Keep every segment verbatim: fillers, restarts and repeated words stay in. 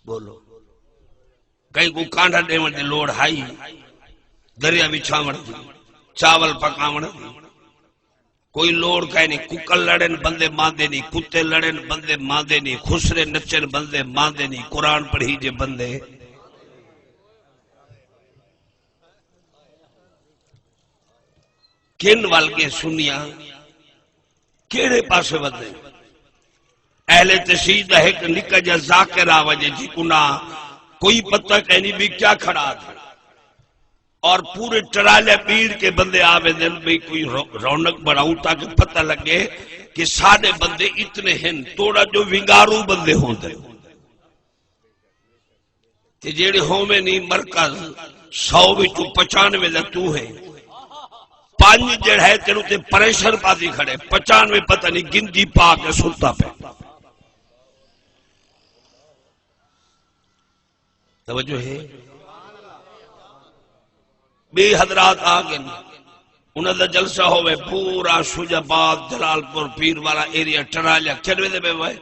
بولو۔ کہیں کوں کانڈھا ݙیوݨ دی لوڑ ہئی؟ دریا وچھاوݨ دی، چاول پکاوݨ دی؟ کوئی لوڑ کائے نی۔ ککڑ لڑن بندے ماندے نی، کتے لڑن بندے ماندے نی، خسرے نچن بندے ماندے نی، قرآن پڑھی جے بندے۔ کن ول ڳئے سنیاں؟ کیڑھے پاسے ودے؟ اہل تشیع دا ہک نکا جا ذاکر آ وجے جی کنا کوئی پتہ کائنی بھی کیا کھڑا تھا۔ اور پورے ٹرالے بیڑ کے بندے آ ویندن، بھئی کوئی رو-، رونق بناؤں تاکہ پتہ لگے کہ ساݙے بندے اتنے ہن، توڑا جو ونگارو بندے ہوندے۔ تے جیڑھے ہووے نی مرکز، سو وچوں پچانوے دا توں ہے، پنج جیڑھا ہے تیرے تے پریشر پاتی کھڑے، پچانوے پتہ نہیں گندی پا کے ستا پے۔ توجہ ہے؟ ٻئے حضرات آ ڳئے، انہاں دا جلسہ ہووے، پورا شجاع آباد، جلال پور، پیر والا ایریا، ٹرالیا، کھیݙ ویندے پئے ہوئے،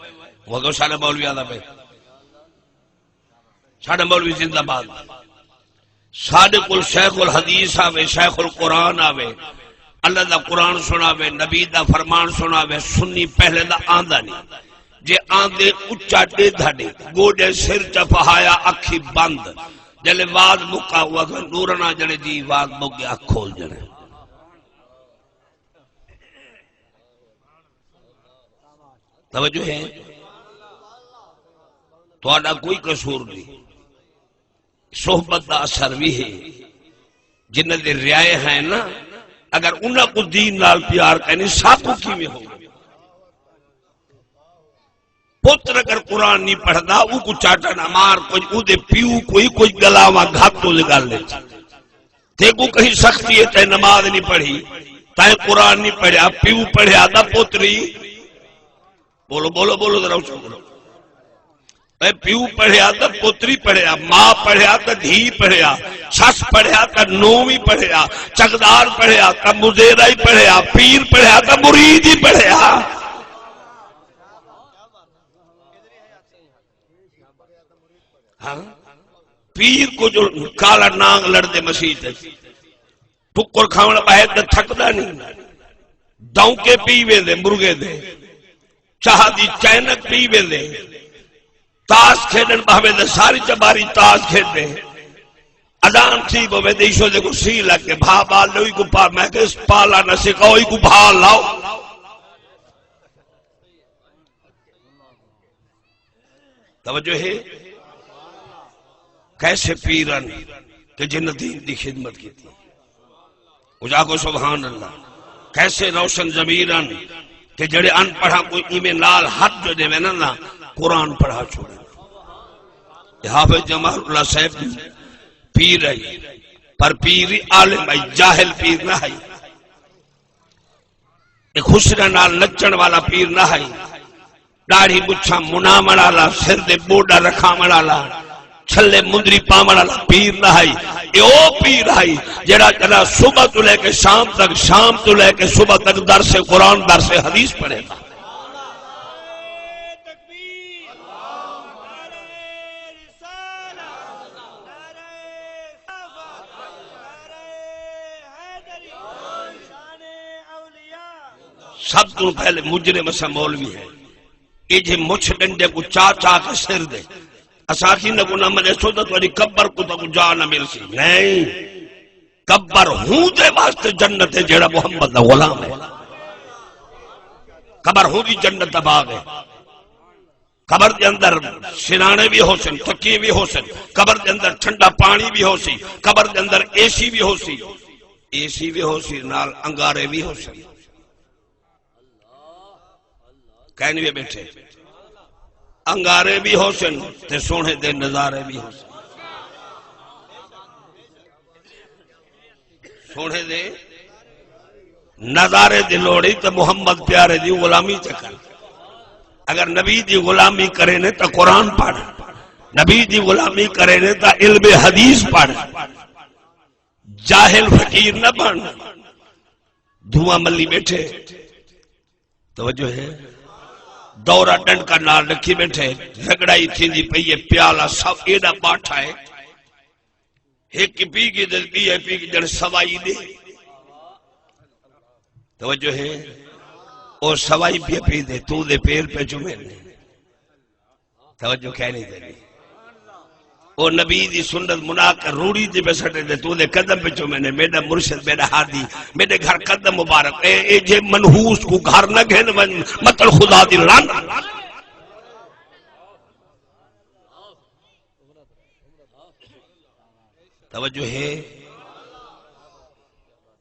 وہ اڳوں ساݙا مولوی آندا پئے، ساݙا مولوی زندہ باد۔ ساݙے کول شیخ الحدیث آوے، شیخ القرآن آوے، اللہ دا قرآن سݨاوے، نبی دا فرمان سݨاوے، سنی پہلے دا آندا نہیں۔ جے آندے اچا ݙیدھا ݙے، گوݙے سر چا پہایا اکھی بند۔ جلے وعظ مکا، او آکھے نورنا جڑے جی وعظ مک ڳیا، اکھ کھول جڑے۔ توجہ ہے؟ تہاݙا کوئی قصور نہیں۔ صحبت دا اثر وی ہے۔ جنہاں دے رعایا ہیں نا، اگر انہاں کوں دین نال پیار کائنی، ساکوں کیویں ہووے؟ پتر اگر قرآن نہیں پڑھدا، اوکوں چاٹا نہ مار، کجھ اوندے پیو کوں ہی کجھ ڳلاواں گھت اوندی ڳل اچ۔ تیکوں کہیں سختی ہے، تیں نماز نہیں پڑھی، تیں قرآن نہیں پڑھیا، پیو پڑھیا تاں پتر ہی۔ بولو، بولو، بولو، ذرا اچا بولو۔ اے پیو پڑھیا تاں پتر ہی پڑھیا، ماء پڑھیا تاں دھی پڑھیا، سس پڑھیا تاں نونہہ وی پڑھیا، چکدار پڑھیا تاں مزیرہ ہی پڑھیا، پیر پڑھیا تاں مرید ہی پڑھیا۔ ہاں؟ پیر کوں جو کالا نانگ لڑدے مسیت اچ، ٹکر کھاوݨ ٻاہر تے تھکدا نہیں، داؤں کے پی ویندے مرغے دے، چاہ دی چینک پی ویندے، تاش کھیݙݨ ٻہوے تے ساری چباری تاش کھیݙدے۔ اذان تھی پوے تے ایشو دے کوں سی لڳ کے، بھا ٻال ݙو، ایکوں پا، میں کہ اس پالا نہ سکھاؤ، ایکوں بھا لاؤ۔ توجہ ہے؟ کیسے پیر ہن کہ جنہاں دین دی خدمت کیتی؟ اچا آکھو سبحان اللہ۔ کیسے روشن ضمیر ہن کہ جڑے ان پڑھاں کوں ایویں نال ہتھ جو ݙیوے نا، نا قرآن پڑھا چھوڑے۔ اے حافظ جمال اللہ صاحب دی پیر ہئی، پر پیر ہی عالم ہئی، جاہل پیر نہ ہئی۔ اے خسرے نال نچݨ والا پیر نہ ہئی۔ ݙاڑھی مچھاں مناوݨ آلا، سر دے ٻوݙا رکھاوݨ آلا، چھلے مندری پاوݨ آلا پیر نہ ہئی۔ اے او پیر ہئی جیڑھا، جیڑھا صبح توں لے کے شام تک، شام توں لے کے صبح تک درس قرآن، درس حدیث پڑھیندا۔ سب توں پہلے مجرم اساں مولوی ہیں۔ اے جے مچھ ݙنڈے کوں چا چا کے سر دے۔ اساں آکھی نہ کوں نہ مریسو تاں تہاݙی قبر کوں تاں کوں جا نہ ملسی۔ نہیں۔ قبر ہوندے واسطے جنت ہے جیڑھا محمد دا غلام ہے۔ قبر ہوندی جنت دا باغ ہے۔ قبر دے اندر سراݨے وی ہوسن، تکیے وی ہوسن، قبر دے اندر ٹھنڈا پاݨی وی ہوسی، قبر دے اندر اے سی وی ہوسی، اے سی وی ہوسی، نال انگارے وی ہوسن۔ کائنی وے ٻیٹھے۔ انگارے وی ہوسن تے سوہݨے دے نظارے وی ہوسن۔ سوہݨے دے نظارے دی لوڑ ہئی تے محمد پیارے دی غلامی چا کر۔ اگر نبی دی غلامی کرینے تاں قرآن پڑھ، نبی دی غلامی کرینے تاں علم حدیث پڑھ۔ جاہل فقیر نہ بݨ، دھواں ملی ٻیٹھے۔ توجہ ہے؟ دورہ ڈنڈکا نال رکھی ٻیٹھے، رگڑائی تھیندی پئی ہے، پیالہ سب ایݙا ٻاٹھا ہے، ہک پی ڳئی تے ٻی ہے پی ڳئی، ڄݨ سوائی ݙے۔ توجہ ہے؟ او سوائی پیا پیندے، توں دے پیر پہ چومے نے۔ توجہ کائے نہیں تیݙی۔ او نبی دی سنت منا کے روڑی تے پہ سٹے تے، توں دے قدم پہ چومے نے، میݙا مرشد، میݙا ہادی، میݙے گھر قدم مبارک۔ اے، اے جے منحوس کوں گھر نہ گھن ونڄ، متل خدا دی لعنت۔ توجہ ہے؟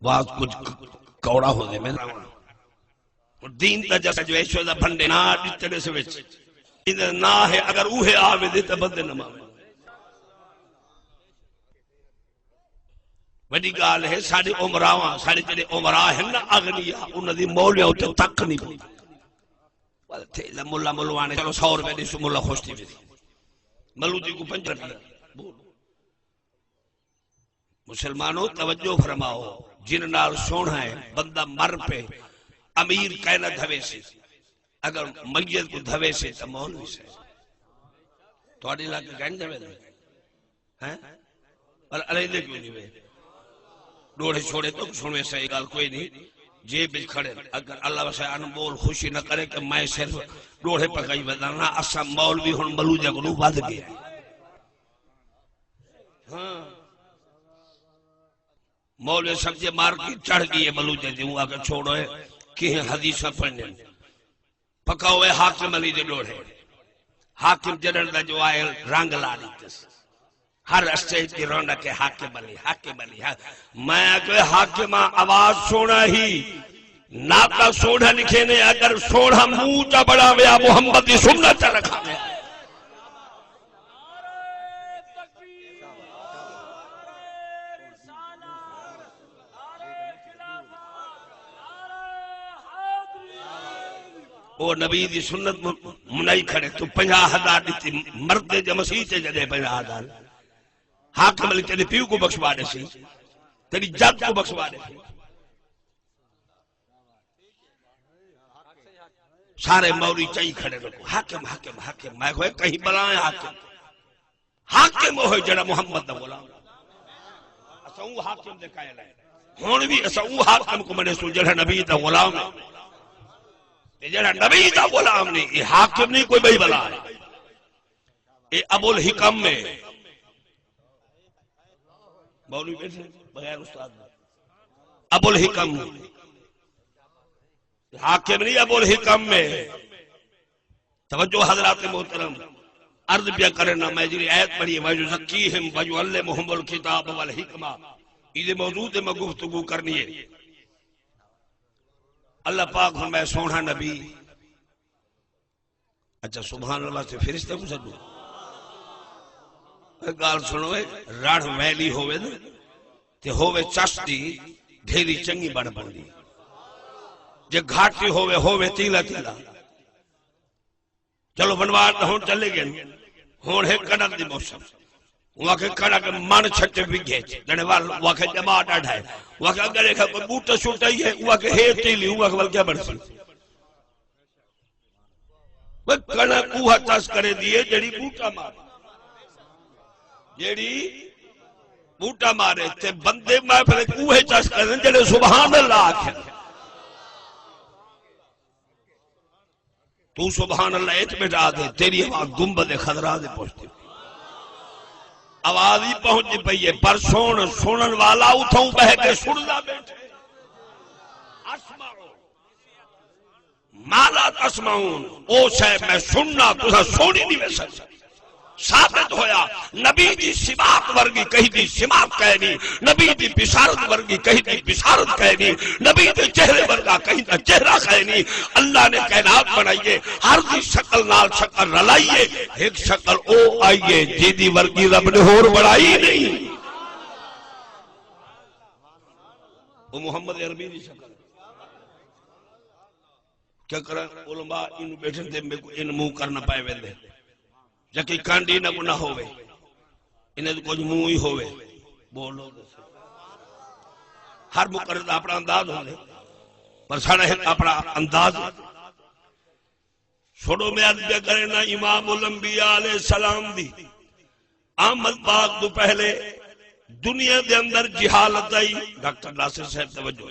بعض کجھ ک-، کوڑا ہوندے میں۔ ہݨ دین دا جس جو ایشو دا بھنڈے نہ ݙتے ݙس وچ۔ ایندا نہ ہے، اگر اوہے آ ویندے تاں بندے نہ ماوے۔ وݙی ڳالھ ہے، ساݙے امراواں، ساݙے جیڑھے امراء ہن نا، اغنیاء، انہاں دی مولیاں اتے تک نہیں پئی۔ ول تھے لا ملا ملوانے، چلو سو روپے ݙیسوں، ملا خوش تھی ویسی۔ ملودی کوں پنج روپے۔ بول۔ مسلمانو، توجہ فرماؤ، جن نال سوہݨا ہے، بندہ مر پے، امیر کائے نہ دھویسی، اگر میت کوں دھویسی تاں مولوی صاحب۔ تہاݙے علاقے کائے نہ دھویندے؟ ہیں؟ پر علیحدے کیوں نہیں وے؟ ݙوہڑے چھوڑے تاں سݨوے، صحیح ڳالھ کوئی نہیں۔ جیب وچ کھڑے، اگر اللہ وسے انمول خوشی نہ کرے کہ میں صرف ݙوہڑے پکائی وداں نا، اساں مولوی ہݨ ملودیاں کولوں ودھ ڳئے۔ ہاں۔ مولوی صاحب جے مارکیٹ چڑھ ڳئی ہے ملودے دی، اوں آکھے چھوڑو اے، کہیں حدیثاں پڑھݨے۔ پکاؤ اے حاکم علی دے ݙوہڑے۔ حاکم جݙݨ دا جو آئے، رنگ لا ݙتس۔ ہر اسٹیج دی رونق ہے حاکم علی، حاکم علی، ہا-، میں آکھے حاکماں آواز سوہݨا ہی، نعتاں سوہݨا لکھے نے، اگر سوہݨا منہ چا بݨاویا، محمد دی سنت چا رکھاویا۔ او نبی دی سنت م-، منائی کھڑے، تو پنجاہ ہزار ݙتی، مرد جا مسیت جا ݙے پنجاہ ہزار۔ حاکم علی تیݙے پیو کوں بخشوا ݙیسی، تیݙی جد کوں بخشوا ݙیسی۔ سارے مولوی چائی کھڑے رکھو، حاکم، حاکم، حاکم۔ میں کہے کہیں بلائیں حاکم۔ حاکم وہ ہے جڑا محمد دا غلام۔ اساں اوں حاکم دے قائل ہیں۔ ہݨ وی اساں اوں حاکم کوں منیسوں جڑا نبی دا غلام ہے۔ تے جڑا نبی دا غلام نہیں، اے حاکم نہیں، کوئی ٻئی بلا ہے۔ اے ابو الحکم ہے۔ مولوی بیٹھے بغیر استاد دے۔ ابو الحکم۔ حاکم نہیں، ابو الحکم ہے۔ توجہ حضرات محترم، عرض پیا کرنا، میں جڑی آیت پڑھی ہے، وَيُزَكِّيهِمْ وَيُعَلِّمُهُمُ الْكِتَابَ وَالْحِكْمَةَ، ایندے موضوع تے میں گفتگو کرنی ہے۔ اللہ پاک فرمائے، سوہݨا نبی، اچھا، سبحان اللہ سے فرشتے کوں سݙو۔ اے ڳالھ سݨو، اے رڑھ ویلی ہووے نا، تے ہووے چس دی، ڈھیری چنڳی بݨ پوندی۔ جے گھاٹی ہووے، ہووے تیلا تیلا۔ چلو، بنوار تاں ہݨ چلے ڳئے، ہݨ ہے کݨک دی موسم۔ اوں آکھے کݨک من چھٹے وگھے چ، ݙیݨ وال، اوں آکھے ڄما ݙاڈھا ہے۔ اوں آکھے اگر ݙیکھا کوئی ٻوٹا شوٹا ہی ہے، اوں آکھے ہے تیلی، اوں آکھے ول کیا بݨسی؟ وے کݨک اوہا چس کریندی ہے جیڑھی ٻوٹا مارے۔ جیڑھی ٻوٹا مارے تے بندے محفل وچ اوہے چس کریندن جیڑھے سبحان اللہ آکھن۔ توں سبحان اللہ اچ ٻیٹھا آہدیں، تیݙی آواز گنبد خضرا تے پہنچدی پئی۔ آواز ہی پہنچدی پئی ہے، پر سݨ، سݨݨ والا اتھاؤں ٻہہ کے سݨدا ٻیٹھے۔ اسمعوا ما لا تسمعون، او شے میں سݨنا، تساں سݨی نہیں ویسے۔ ثابت ہویا، نبی دی سماعت ورگی کہیں دی سماعت کائنی، نبی دی بصارت ورگی کہیں دی بصارت کائنی، نبی دے چہرے ورگا کہیں دا چہرہ کائنی۔ اللہ نے کائنات بݨائی ہے، ہر دی شکل نال شکل رلائی ہے، ہک شکل او آئی ہے جیندی ورگی رب نے ہور بݨائی نہیں۔ او محمد عربی دی شکل۔ کیا کراں، علماء اینوں ٻیٹھن تے میکوں ان منہ کرنا پئے ویندے۔ جکی کانڈی انہاں کوں نہ ہووے، انہاں کوں کجھ منہ ہی ہووے۔ بولو تے صحیح۔ ہر مقرر دا اپݨا انداز ہوندے، پر ساݙا ہک اپݨا انداز ہے۔ چھوڑو، میں عرض پیا کرے نا، امام الانبیاء علیہ السلام دی آمد پاک تو پہلے دنیا دے اندر جہالت آئی۔ ڈاکٹر ناصر صاحب توجہ۔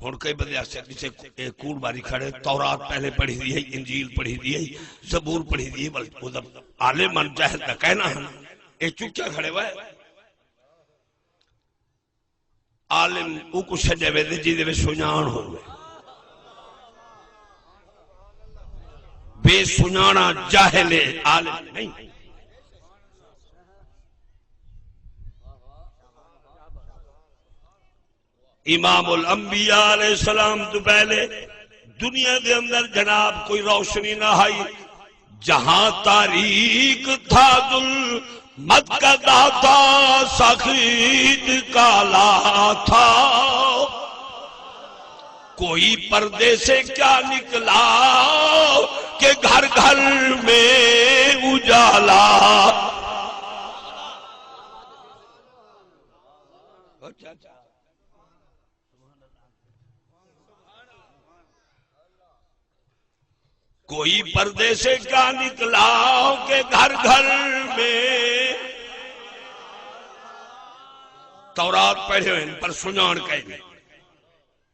ہن کئی بندے آسے کسے اے کوڑ ماری کھڑے، تورات پہلے پڑھی دی ہے، انجیل پڑھی دی ہے، زبور پڑھی دی ہے، بل او دا عالم من جاہل دا کہنا ہے۔ اے چکیا کھڑے ہوئے۔ عالم اوکوں سݙیا ویندے جیندے وچ سنڄاݨ ہووے۔ بے سنڄاݨا جاہل ہے، عالم نہیں۔ امام الانبیاء علیہ السلام تو پہلے دنیا دے اندر جناب کوئی روشنی نہ آئی۔ جہاں تاریک تھا ظلمت کا داتا، سخت کالا تھا۔ کوئی پردے سے کیا نکلا کہ گھر گھر میں اجالا۔ کوئی پردے سے کیا نکلا کہ گھر گھر میں۔ تورات پڑھے ہوئے پر سنڄاݨ کائنی،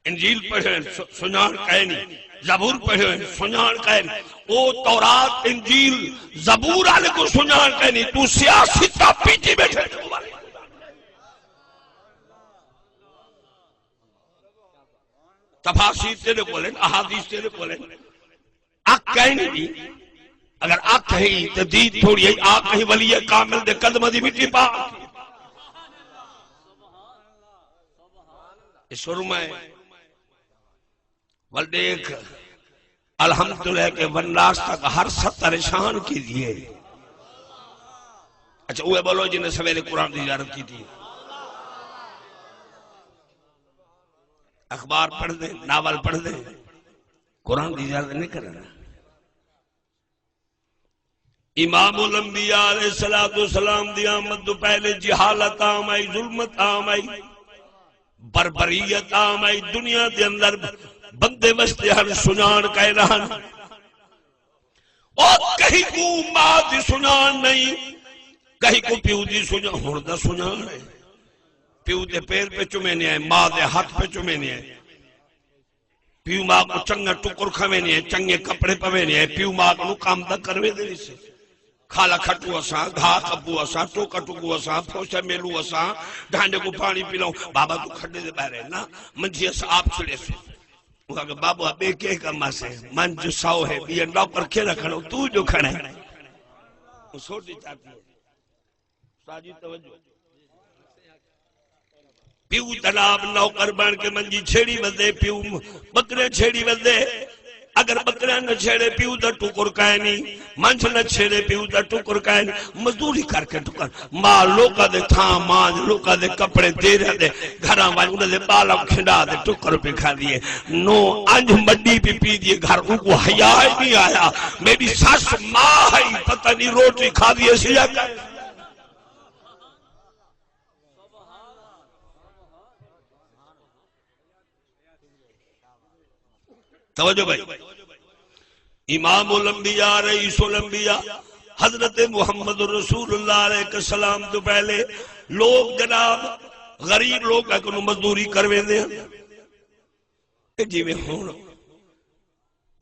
انجیل پڑھے ہوئے س-، سنڄاݨ کائنی، زبور پڑھے ہوئے سنڄاݨ کائنی۔ او تورات، انجیل، زبور والے کوں سنڄاݨ کائنی، توں سیاست دا پیتی بیٹھے۔ تفاسیر تیݙے کول ہن، احادیث تیݙے کول ہن۔ اکھ کائنی جی۔ اگر اکھ ہئی تے دید تھوڑی ہئی، آ کہیں ولی کامل دے قدماں دی مٹی پا۔ اے سرمہ ہے۔ ول ݙیکھ، الحمدللہ کہ والناس تک ہر سطر شان کیتی ہے۔ اچھا، اوہے ٻولو جنہیں سویرے قرآن دی زیارت کیتی۔ اخبار پڑھدے، ناول پڑھدے، قرآن دی زیارت نہیں کرنا۔ امام الانبیاء علیہ الصلوۃ والسلام دی آمد تو پہلے جہالت عام آئی، ظلمت عام آئی، بربریت عام آئی۔ دنیا دے اندر بندے وسدے ہن، سنڄاݨ کائے نہ ہن۔ او کہیں کوں ماء دی سنڄاݨ نہیں، کہیں کوں پیو دی سنڄاݨ۔ ہݨ دا سنڄاݨ ہے، پیو دے پیر پہ چمینے ہیں، ماء دے ہتھ پہ چمینے ہیں۔ پیو ماء کوں چنڳا ٹکر کھوینے ہیں، چنڳے کپڑے پوینے ہیں، پیو ماء کوں کم دا کرویندے ویسے۔ کھالا کھٹو اساں، گھا کبو اساں، ٹوکا ٹکو اساں، پھوسا میلو اساں، ڈھانڈے کوں پاݨی پلاؤں۔ بابا توں کھڈے دے ٻاہر ہے نا، منجھی اساں آپ چھڑیسوں۔ او آکھے، بابا ٻئے کے کم آسے، من جو سو ہے، ٻیا نوکر کھیݙا کھڑو، توں جو کھڑا ہے۔ او سوٹی چاتی ہے۔ استاد جی توجہ۔ پیو جناب نوکر بݨ کے منجھی چھیڑی ودے، پیو ٻکرے چھیڑی ودے۔ اگر ٻکرے نہ چھیڑے، پیو دا ٹکر کائنی، منجھ نہ چھیڑے، پیو دا ٹکر کائنی۔ مزدوری کر کے ٹکر، ماء لوکاں دے تھاں مانجھ، لوکاں دے کپڑے دے رہندے، گھراں ونڄ انہاں دے ٻالاں کوں کھنڈا دے ٹکر پئی کھاندی ہے۔ نو انج مݙی پئی پیندی ہے، گھر اونکوں حیا ہی نہیں آیا۔ میݙی سس ماء ہئی، پتہ نہیں روٹی کھادی ہے سی یا کائنی۔ توجہ بھائی، امام الانبیاء، رئیس الانبیاء، حضرت محمد رسول اللہ علیہ السلام تو پہلے لوگ جناب غریب لوگ کوں مزدوری کرویندے ہن۔ اے جیویں ہݨ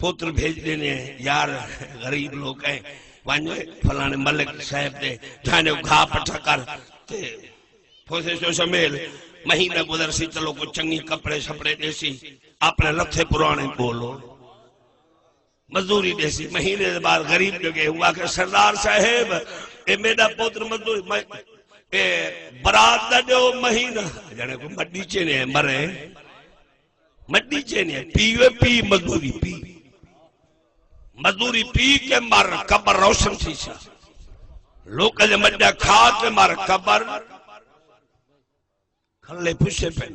پتر بھیج ݙینے ہیں، یار غریب لوک ہیں، ونڄ فلانے ملک صاحب دے جھانے گھا پٹھا کر تے پھوسے سو شمیل، مہینہ گزرسی، چلو کوئی چنڳی کپڑے شپڑے ݙیسی، اپݨے لتھے پراݨے ٻولو، مزدوری ݙیسی۔ مہینے دے بعد غریب جو ڳئے، ہو آکھے، سردار صاحب، اے میݙا پتر مزدوری، میں، اے برات دا ݙیو مہینہ، ڄݨے کوئی مݙی چینے مرے۔ مݙی چینے پی وے پی، مزدوری پی۔ مزدوری پی کے مر، قبر روشن تھیسی۔ لوکاں دے مݙا کھا کے مر، قبر کھلے پچھے پن۔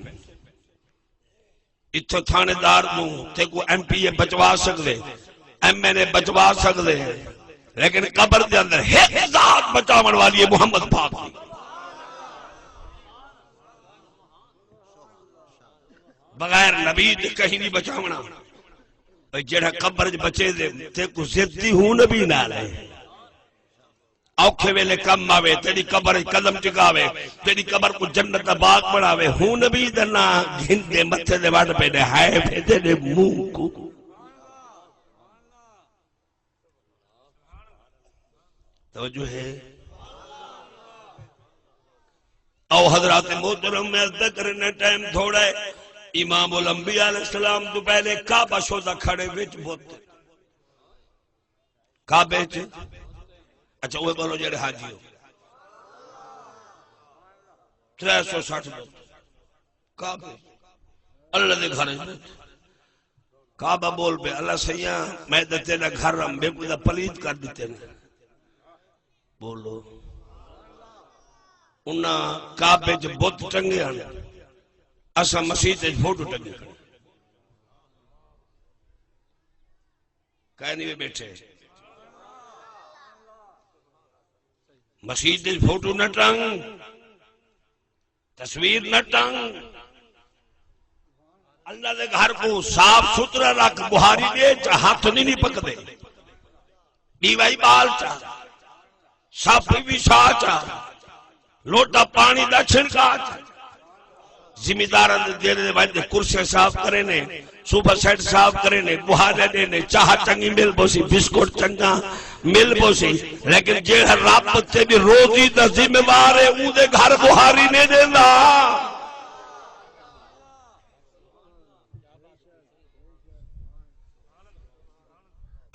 اتھوں تھاݨے دار توں تیکوں ایم پی اے بچوا سڳدے، ایم این اے بچوا سڳدے، لیکن قبر دے اندر ہک ذات بچاوݨ والی ہے، محمد پاک دی۔ بغیر نبی دے کہیں نہیں بچاوݨا۔ اے جیڑھا قبر اچ بچے دے، تیکوں ضد دی ہوں نبی نال ہے۔ اوکھے ویلے کم آوے، تیݙی قبر اچ قدم ٹکاوے، تیݙی قبر کوں جنت دا باغ بݨاوے۔ ہوں نبی دا ناں گھن دے متھے دے وٹ پے ݙے، ہائے پے تیݙے منہ کوں۔ توجہ ہے؟ او حضرات محترم، میں عرض کرنا، ٹائم تھوڑا ہے۔ امام الانبیاء علیہ السلام تو پہلے کعبہ شودا کھڑے وچ بت۔ کعبے چ، اچھا، اوہ بولو جڑے حاجی ہو، ترے سو سٹھ بت۔ کعبے، اللہ دے گھر وچ بت۔ کعبہ بول پے، اللہ سئیاں، میں تے تیرا گھر ہم، میکوں تاں پلیت کر ݙتے نے۔ بولو۔ انہاں کعبے چ بت ٹنگے ہن، اساں مسیت وچ فوٹو ٹنگے کھڑے۔ کائے نہیں وے ٻیٹھے۔ مسیت وچ فوٹو نہ ٹنگ، تصویر نہ ٹنگ۔ اللہ دے گھر کوں صاف ستھرا رکھ، ٻہاری ݙے چا، ہتھ نہیں، نہیں پکدے۔ ݙیوا ہی ٻال چا، صاف ہی وچھا چا، لوٹا پاݨی دا چھڑکا چا۔ ذمہ داراں دے جیڑھے ونڄ تے کرسیاں صاف کرے نے، صوفہ سیٹ صاف کرے نے، ٻہارے ݙے نے، چاہ چنڳی مل پوسی، بسکٹ چنڳا مل پوسی، لیکن جیڑھا رب تیݙی روزی دا ذمہ وار ہے، اوندے گھر ٻہاری نہیں ݙیندا۔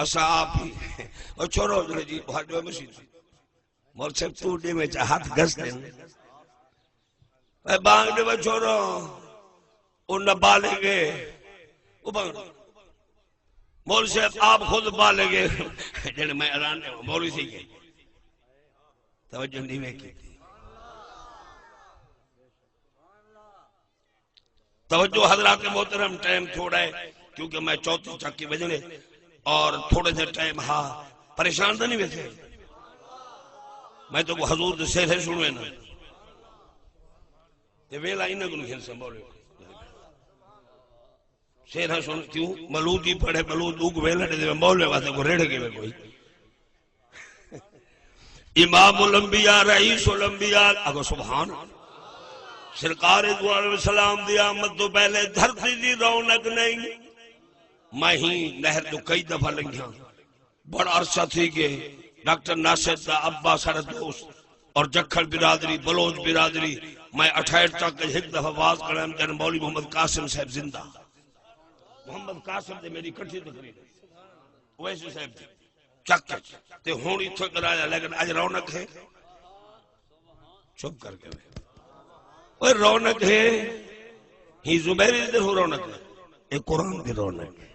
اساں آپ ہی، او چھوڑو ذرا جی، بھاڄو مسیت۔ مول صاحب، توں ݙیویں چا ہتھ گھس ݙے۔ اے بانگ ݙے وے چھوڑو، او نابالغ ہے۔ او بانگ۔ مول صاحب آپ خود بالغ ہے۔ جیڑھے میں اعلان ݙیواں، مولوی صاحب کے توجہ نہیں میں کیتی۔ توجہ حضرات محترم، ٹائم تھوڑا ہے کیونکہ میں چوتھی چاکی وڄݨے اور تھوڑے سے ٹائم ہا، پریشان تاں نہیں ویسے؟ میں تو حضور دے سیرے سݨوے نا، تے ویلا انہاں کوں گھن سے مولوی سیرا سݨ کیوں؟ مولود ہی پڑھے، مولود اگ ویلے دے مولوی واسطے کو ریڑھ کے کوئی۔ امام الانبیاء، رئیس الانبیاء، اگو سبحان۔ سرکار دو عالم سلام دی آمد تو پہلے دھرتی دی رونق نہیں۔ میں ہی نہر تو کئی دفعہ لنگھیاں، بڑا عرصہ تھی گئے۔ ڈاکٹر ناشد دا ابا ساڈا دوست اور جکھڑ برادری، بلوچ برادری، میں اٹھائیٹھ تک ہک دفعہ واز کرایا جن مولوی محمد قاسم صاحب زندہ۔ محمد قاسم تے میری کٹھی تقریر ہے۔ اویسی صاحب دی چک اچ۔ تے ہݨ اتھوں کرایا، لیکن اڄ رونق ہے۔ چپ کر کے۔ اوئے رونق ہے۔ ہی زبیر دی طرف رونق ہے۔ اے قرآن دی رونق ہے۔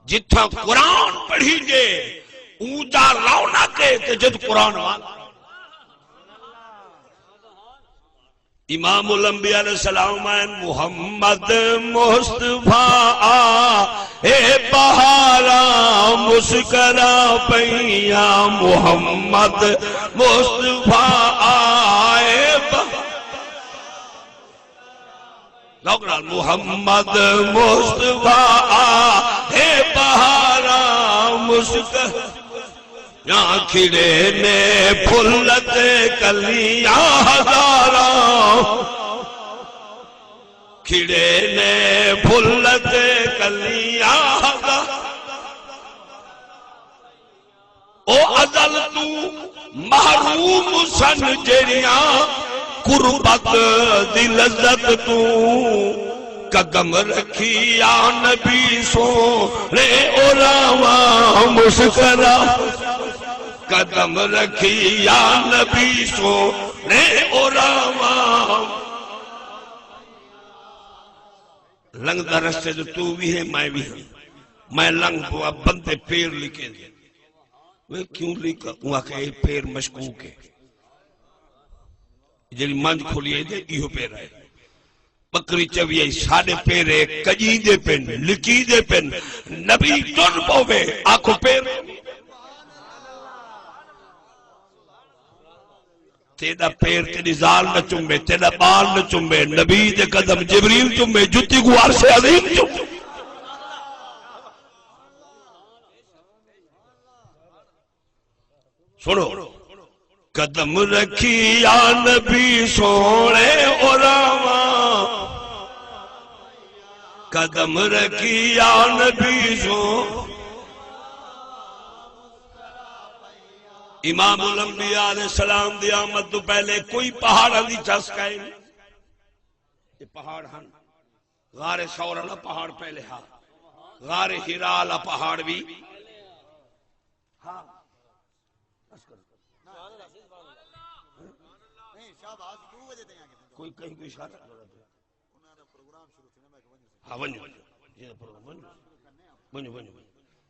جتھاں قرآن پڑھی جے، اوں دا رونق ہے تے جد قرآن وال۔ امام الانبیاء علیہ السلام آئن، محمد مصطفیٰ آئے بہاراں مسکرا پئیاں، محمد مصطفیٰ آئے بہ-، ذوق نال، محمد مصطفیٰ آئے بہاراں مسکرا یا کھڑے نے پھل تے کلیاں ہزاراں، کھڑے نے پھل تے کلیاں ہزاراں۔ او ازل توں محروم سن جیڑھیاں قربت دی لذت توں۔ قدم رکھی یا نبی سوہݨے او راہواں مسکرا، قدم رکھی یا نبی سوہݨے او راہواں۔ لنگھدا رستے تے توں وی ہے، میں وی ہاں۔ میں لنگھ پوا، بندے پیر لکیندے۔ وے کیوں لکھا؟ اوں آکھیا اے پیر مشکوک ہے۔ جیڑھی منجھ کھلی ہے تے ایہو پیر ہے۔ ٻکری چوی آئی، ساݙے پیرے کڄیندے پن، لکیندے پن۔ نبی ٹر پووے، آکھو پیر۔ تیݙا پیر تیݙی ذال نہ چمے، تیݙا ٻال نہ چمے، نبی دے قدم جبریل چمے، جتی کوں عرش عظیم چمے۔ سنو، قدم رکھی یا نبی سونے اوراواں، قدم رکھی یا نبی سو۔ امام الانبیاء علیہ السلام دی آمد تو پہلے کوئی پہاڑاں دی چس کائے نہیں۔ یہ پہاڑ ہن۔ غار ثور والا پہاڑ پہلے ہا، غار حرا والا پہاڑ بھی ہا۔ کوئی کہیں کوئی اشارہ کرو۔ ہاں، ونجو۔ یہ پروگرام ونجو۔ ونجو، ونجو، ونجو۔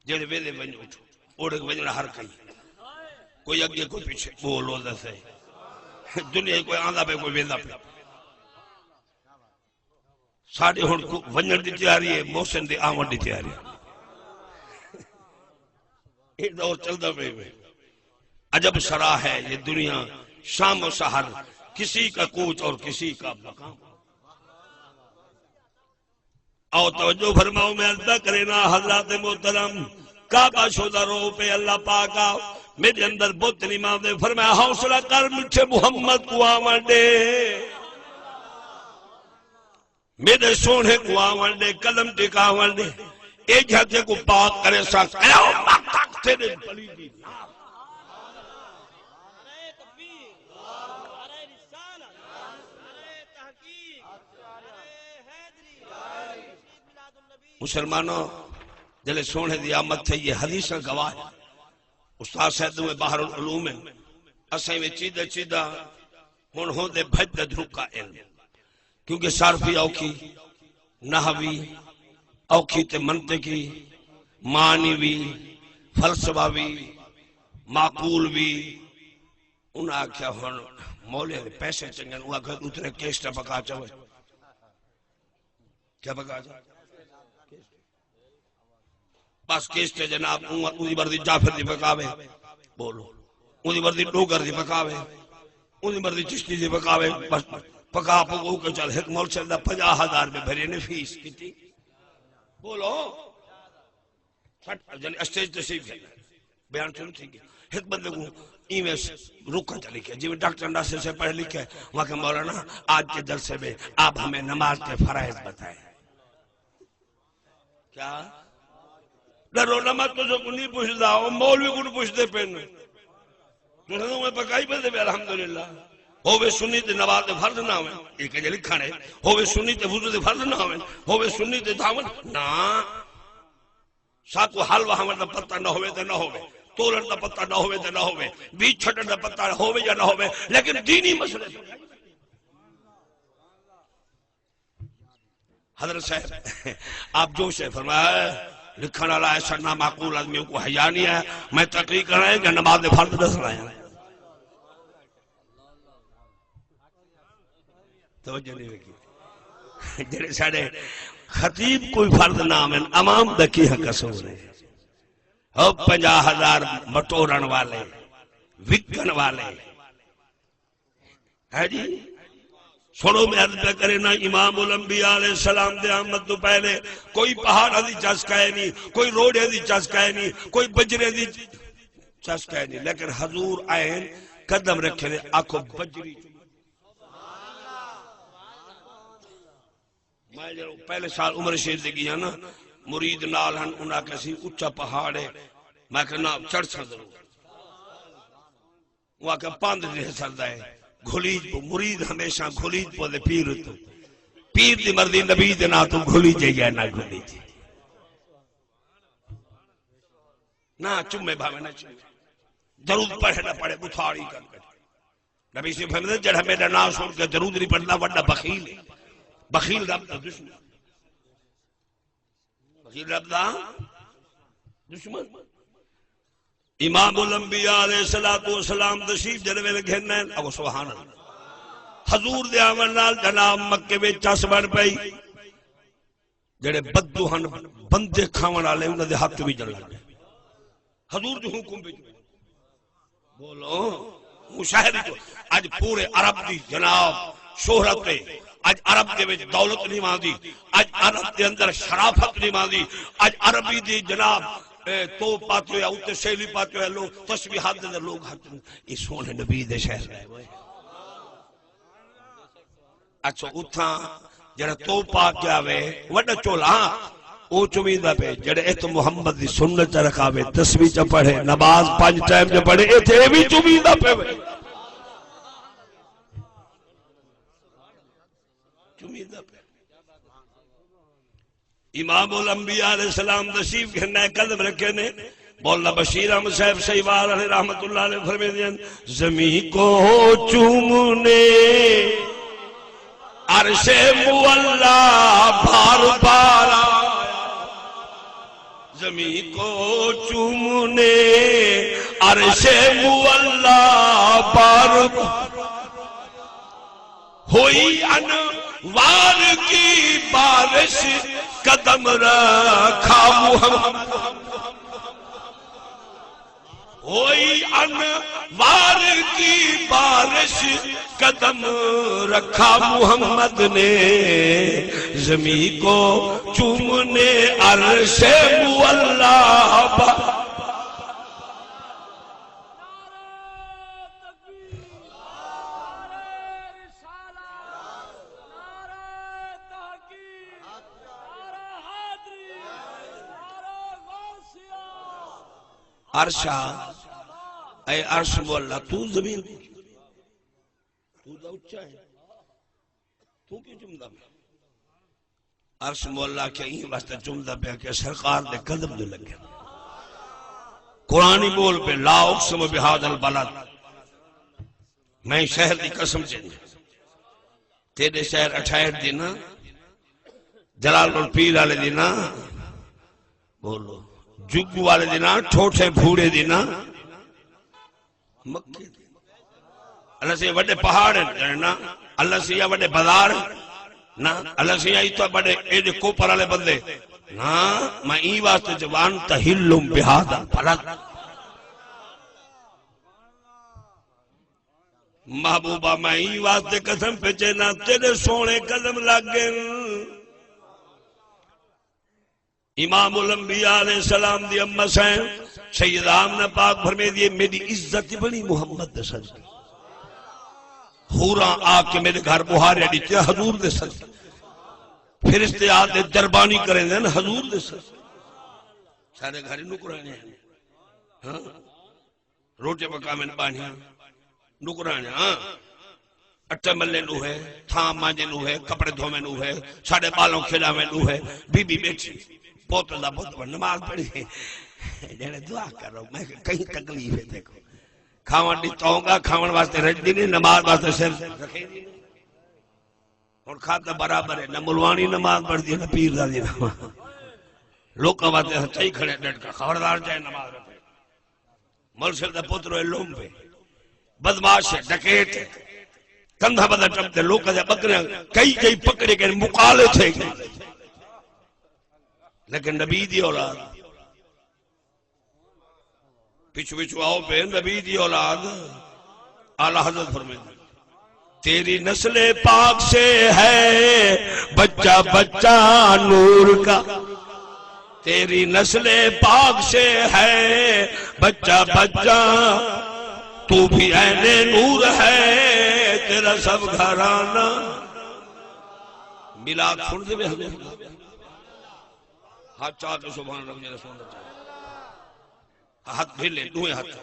جیڑے ویلے ونجو اٹھو۔ اوڑے ونجنا ہر کہیں۔ کوئی اگے کوئی پیچھے۔ بولو دسے۔ دنیا کوئی آندا پہ کوئی ویندا پہ۔ ساݙے ہݨ کو ونڄݨ دی تیاری ہے، محسن دے آوݨ دی تیاری ہے۔ اے دور چلدا پئے وے۔ عجب سرا ہے یہ دنیا، شام و سحر کسی کا کوچ اور کسی کا مقام۔ آؤ توجہ فرماؤ، میں عرض پیا کرے نا، حضرات محترم، کعبہ شودا رو پہ اللہ پاک آ، میرے اندر بت نہیں ماندے۔ فرمایا، حوصلہ کر، میٹھے محمد کو آوݨ ݙے۔ میݙے سوہݨے کوں آوݨ ݙے، قدم ٹکاوݨ ݙے، اے جھڳے کوں پاک کریساں، قیامت تک تیݙے پلیدی نہ۔ مسلمانوں، جلے سوہݨے دی آمد تھئی ہے، حدیثاں گواہ ہے۔ استاد صاحب دے بحر العلوم ہیں، اساں وچ چیدہ چیدہ ہݨ ہوندے بھڄ دا دھرکا علم۔ کیونکہ صرف وی اوکھی، نحو وی اوکھی تے منطق وی، معنی وی، فلسفہ وی، معقول وی۔ انہاں آکھیا ہݨ مولے دے پیسے چنڳے ہن، انہاں آکھیا ݙو ترے کیسٹاں پکا چاوے۔ کیا پکا چاوے؟ بس کیسٹ جناب، اوں، اوندی مرضی جعفر دی پکاوے، بولو۔ اوندی مرضی ڈوگر دی پکاوے، اوندی مرضی چشتی دی پکاوے، بس پکا پکو کے چل، ہک مول چلدا، پنجاہ ہزار روپے بھرے نے فیس کیتی۔ بولو۔ سٹ، یعنی اسٹیج تے صحیح ہے۔ بیان شروع تھی گیا۔ ہک بندے کو ایویں رکن چا لکھے، جی ڈاکٹر ناصر سے پڑھے لکھے، وہاں کے مولانا آج کے جلسے میں آپ ہمیں نماز کے فرائض بتائیں۔ کیا؟ ڈرو نہ، میں تساں کو نہیں پوچھدا، او مولوی کو پوچھدے پن۔ تساں تو میں پکائی بندے پے، الحمدللہ۔ ہووے سنی تے نماز دے فرض نہ ہووے، اے کہ جے لکھن ہے، ہووے سنی تے وضو دے فرض نہ ہووے، ہووے سنی تے دھاون نہ۔ ساکو حل وہاون دا پتہ نہ ہووے تے نہ ہووے، تولن دا پتہ نہ ہووے تے نہ ہووے، بیج چھٹن دا پتہ ہووے یا نہ ہووے، لیکن دینی مسئلے تے حضرت صاحب، آپ جوش ہے، فرمایا، لکھن والا ایسا نامعقول آدمی کو حیا نہیں ہے، میں تقریر کرنا ہے کہ نماز دے فرض دسنا ہے؟ توجہ نہیں رکھی۔ جڑے ساڈے خطیب کوئی فرض نہ آون، عوام دا کی حق قصور ہے؟ او پنجاہ ہزار بٹورن والے، وکن والے، ہے جی؟ سنو، میں عرض پیا کرے نا، امام الانبیاء علیہ السلام دے آمد تو پہلے کوئی پہاڑاں دی چس کائے نہیں، کوئی روڑے دی چس کائے نہیں، کوئی بجرے دی چس کائے نہیں، لیکن حضور آئے، قدم رکھے نے، آکھو بجری۔ میں جدوں پہلے سال عمر رشید دے گیا نا، مرید نال ہن، انہاں آکھیا سی اچا پہاڑ ہے، میں آکھیا نا، چڑھساں ضرور۔ او آکھیا پندھ تے سردا ہے، گھلیج پو، مرید ہمیشہ گھلیج پو دے پیر اتوں۔ پیر دی مرضی نبی دے ناں توں گھلیجے یا نہ گھلیجے۔ نہ چمے بھاوے نہ چمے۔ درود پڑھے نہ پڑھے، بتھاڑی کر کے۔ نبی سی فرمایا، جڑا میرا ناں سن کے درود نہیں پڑھدا، وڈا بخیل ہے۔ بخیل رب دا دشمن۔ فقیر رب دا دشمن۔ امام الانبیاء علیہ الصلوۃ والسلام تشریف جیڑھے ویلے گھن آئے، او سبحان اللہ۔ حضور دے آوݨ نال جناب مکے وچ چس بݨ پئی۔ جیڑھے بدو ہن، بندے کھاوݨ والے، انہاں دے ہتھ وی جلݨ لگ پئے۔ حضور دے حکم وچ بولو، مشاہدے جو اڄ پورے عرب دی جناب شہرت ہے، اڄ عرب دے وچ دولت نہیں آندی، اڄ عرب دے اندر شرافت نہیں آندی، اڄ عربی دی جناب اے توب پاتے ہوئے، اتے سیلی پاتے ہوئے لوگ، تسبیحات دے لوگ ہتھ، اے سوہݨے نبی دے شہر۔ اچھا، اتھاں جڑا توب پا کے آوے، وݙا چولا، ہاں، او چومیندا پئے۔ جڑے اتھ محمد دی سنت چا رکھاوے، تسبیح چا پڑھے، نماز پنج ٹائم چا پڑھے، اتھے اے وی چومیندا پئے۔ چومیندا پئے۔ امام الانبیاء علیہ السلام تشریف گھن آئے، قدم رکھے نے۔ مولانا بشیر احمد صاحب سہیوال علیہ رحمت اللہ علیہ فرمیندے ہن، زمین کو چومنے عرش معلی بار بار آیا، زمین کو چومنے عرش معلی بار بار ہوئی انوار کی بارش، قدم رکھا محمد۔ ہوئی انوار کی بارش، قدم رکھا محمد نے۔ زمین کو چومنے عرش معلی پر۔ نعرہ تکبیر، نعرہ رسالت، نعرہ تحقیق، نعرہ حیدری، نعرہ غوثیہ۔ عرشا، اے عرش مولا، تو زمین، تو دا اچا ہے، تو کیوں چمدا پیا؟ عرش مولا آکھیا ایں واسطے چمدا پیا کہ سرکار دے قدم جو لگے۔ قرآن ہی بول پے، لا اقسم بہذا البلد، میں شہر دی قسم چیندے، تیرے شہر اٹھائیس دی نا، جلال پور پیر والے دی نا، بولو، جگو والے دی نا، ٹھوٹھے بھوڑے دی نا، مکے دے۔ اللہ سئیں وݙے پہاڑ ہن، ڄاݨے نا؟ اللہ سئیں وݙے بازار ہن، نا؟ اللہ سئیں اتھاں وݙے ایݙے کوپر والے بندے، نا؟ میں ایں واسطے جو وانت حل بہذا البلد۔ محبوبہ، میں ایں واسطے قسم پہ چینا، تیرے سوہݨے قدم لگ ڳئے۔ امام الانبیاء علیہ السلام دی اماں سئیں سیدہ آمنہ پاک فرمیندی ہے، میݙی عزت بݨی محمد دے صدقے۔ حوراں آ کے میݙے گھر ٻوہارے ݙتے حضور دے صدقے۔ فرشتے آ تے دربانی کریندے ہن حضور دے صدقے۔ ساݙے گھر نوکراݨیاں ہن۔ ہاں۔ روٹی پکاون ٻانہیاں، نوکراݨیاں، اٹے ملن اوہے، تھاں مانجن اوہے، کپڑے دھوون اوہے، ساݙے ٻالوں کھلاون اوہے، بی بی ٻیٹھی، پوت دا پوت نماز پڑھی، جیڑھے دعا کرو، میں کہیں تکلیف ہے تیکوں۔ کھاوݨ ݙتاں گا، کھاوݨ واسطے رڄدی نہیں، نماز واسطے سر رکھیندی نہیں۔ ہݨ کھادا برابر ہے، نہ ملوانی نماز پڑھدی ہے، نہ پیر دا دی نماز۔ لوکاں واسطے ہتھائی کھڑے ڈٹ کر خبردار جائے نماز نہ پڑھے۔ مول صاحب دا پتر ہوئے لومبے، بدمعاش ہے، ڈکیٹ ہے، کندھا بندہ ٹپ تے لوکاں دے ٻکریاں کئی کئی پکڑے کے مقالے تھے گئے۔ لیکن نبی دی اولاد پچھو پچھو آؤ پہ نبی دی اولاد۔ اعلیٰ حضرت فرمائے، تیری نسل پاک سے ہے بچہ بچہ نور کا، تیری نسل پاک سے ہے بچہ بچہ، تو بھی عین نور ہے تیرا سب گھرانہ۔ میلاد سن دے حضور دا؟ ہتھ چا کے سبحان ربی العظیم۔ ہتھ بھیلے، ݙوہیں ہتھ۔